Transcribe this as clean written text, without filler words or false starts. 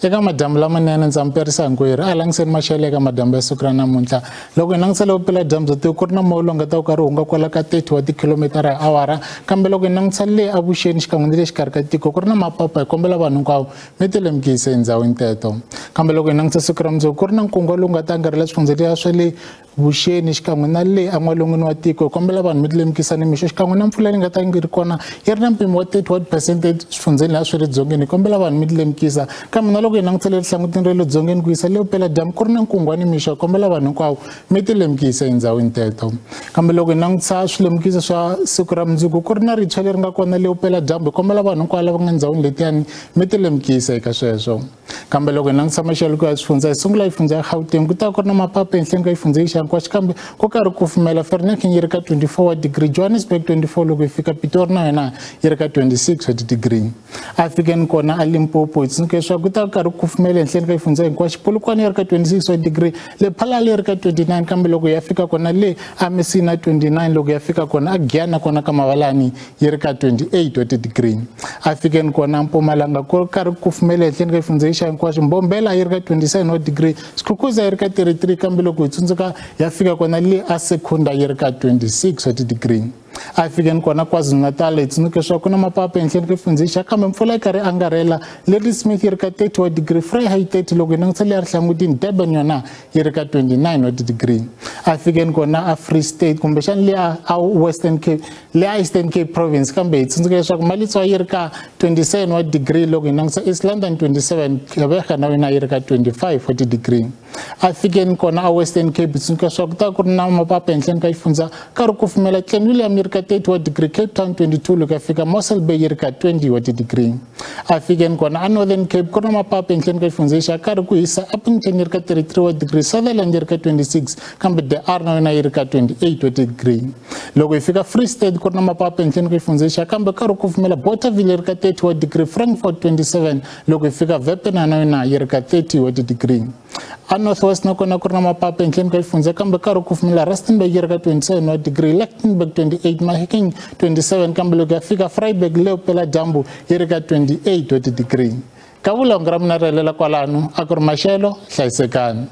Eka madyambu lamanene ndza mi hinkwerhu a hi langutiseni maxelo eka madyambu ya siku ra namuntlha. Loko hi langutisela vupeladyambu bya tiko ku ri na moya lowu nga ta wu karhi hunga kwala ka 30 wa tikhilomitara hi awara, kambe loko hi langutisa le avuxeni xikan'we na le xikarhi ka tiko ku ri na mapapa, hi kombela vanhu hinkwavo mi ti lemukisa endhawini teto. Kambe loko hi langutisa siku ra mundzuku ku ri na nkungu lowu nga ta angarhela swifundza leswiya swa le vuxeni xikan'we na le en'walungwini wa tiko, hi kombela vanhu mi ti lemukisa nimixo xikan'we na mpfula leyi nga ta yi ri kona yi ri na mpimo wa 30 percent eswifundzeni laha swi ri dzongeni, hi kombela vanhu mi ti lemukisa. Kambe na loko hi langutisa le rihlangutini ra le dzongeni ku yisa le vupeladyambu ku ri na nkungu wa nimixo, hi kombela vanhu hinkwavo mi ti lemukisa endhawini teto. Kambe loko hi langutisa swilemukiso swa siku ra mundzuku ku ri na ritshwa leri nga kona le vupeladyambu, hi kombela vanhu hinkwavo lava nga ndhawini letiyani mi ti lemukisa eka sweswo. Kambe loko hi langutisa maxelo ku ya swifundza, hi sungula hi fundza ya Gauteng, ku ta ku ri na mapapa ehenhleni ka xifundza lexi hinkwaxo, kambe ku karhi ku kufumela. Vereeniging yi ri ka 24 wa degree, Johannesburg 24, loko hi fika Pitori na yona yi ri ka 26 wa degree. A fikeni kona a Limpopo hi tsundzuka leswaku ku ta ku karhi ku kufumela ehenhleni ka xifundza hinkwaxo, Polokwane yi ri ka 26 wa degree, Lephalale yi ri ka 29, kambe loko ya fika kona le a Messina 29, loko ya fika kona a Giyani kona ka Mavalani yi ri ka 28 wa degree. A fikeni kona Mpumalanga ku karhi ku kufumela ehenhleni ka xifundza lexi hinkwaxo, Mbombela yi ri ka 27 wa degree, Skukuza yi ri ka 33, kambe loko hi tsundzuka ya fika kona le a Secunda yi ri ka 26 wa degree. A fikeni kona KwaZulu-Natal hi tsundzuka leswaku ku na mapapa ehenhleni ka xifundza lexi, kambe mpfula yi karhi angarhela. Ladysmith yi ri ka 30 wa degree, Vryheid 30, loko hi langutisa leya rihlangutini Durban yona yi ri ka 29 wa degree. A fikeni kona a Free State kumbexana le a Western Cape, le a Eastern Cape Province, kambe hi tsundzuka leswaku Malitswa yi ri ka 27 wa degree, loko hi langutisa East London 27, Gqeberha na yona yi ri ka 25 wa degree. A fikeni kona a Western Cape tsundzuka leswaku ta ku ri na mapapa ehenhleni ka xifundza, karhi ku kufumela. Clan William yi ri ka 30 wa degree, Cape Town 22, loko ya fika Mossel Bay yi ri ka 20 wa degree. A fikeni kona a Northern Cape ku ri na mapapa ehenhleni ka xifundza lexi, karhi ku hisa. Upington yi ri ka 33 wa degree, Sutherland yi ri ka 26, kambe De Aar na yona yi ri ka 28 wa degree. Loko hi fika Free State ku ri na mapapa ehenhleni ka xifundza lexi, kambe karhi ku kufumela. Bothaville yi ri ka 30 wa degree, Frankfort 27, loko hi fika Wepener na yona yi ri ka 30 wa degree. A North West na kona ku ri na mapapa ehenhleni ka xifundza, kambe karhi ku kufumela. Rustenburg yi ri ka 27 wa degree, Lichtenburg 28, Mahikeng 27, kambe loko ya fika Vryburg le vupeladyambu yi ri ka 28 wa degree. Ka vulongo ra mina ri helela kwalano, a ku ri maxelo, hlayisekani.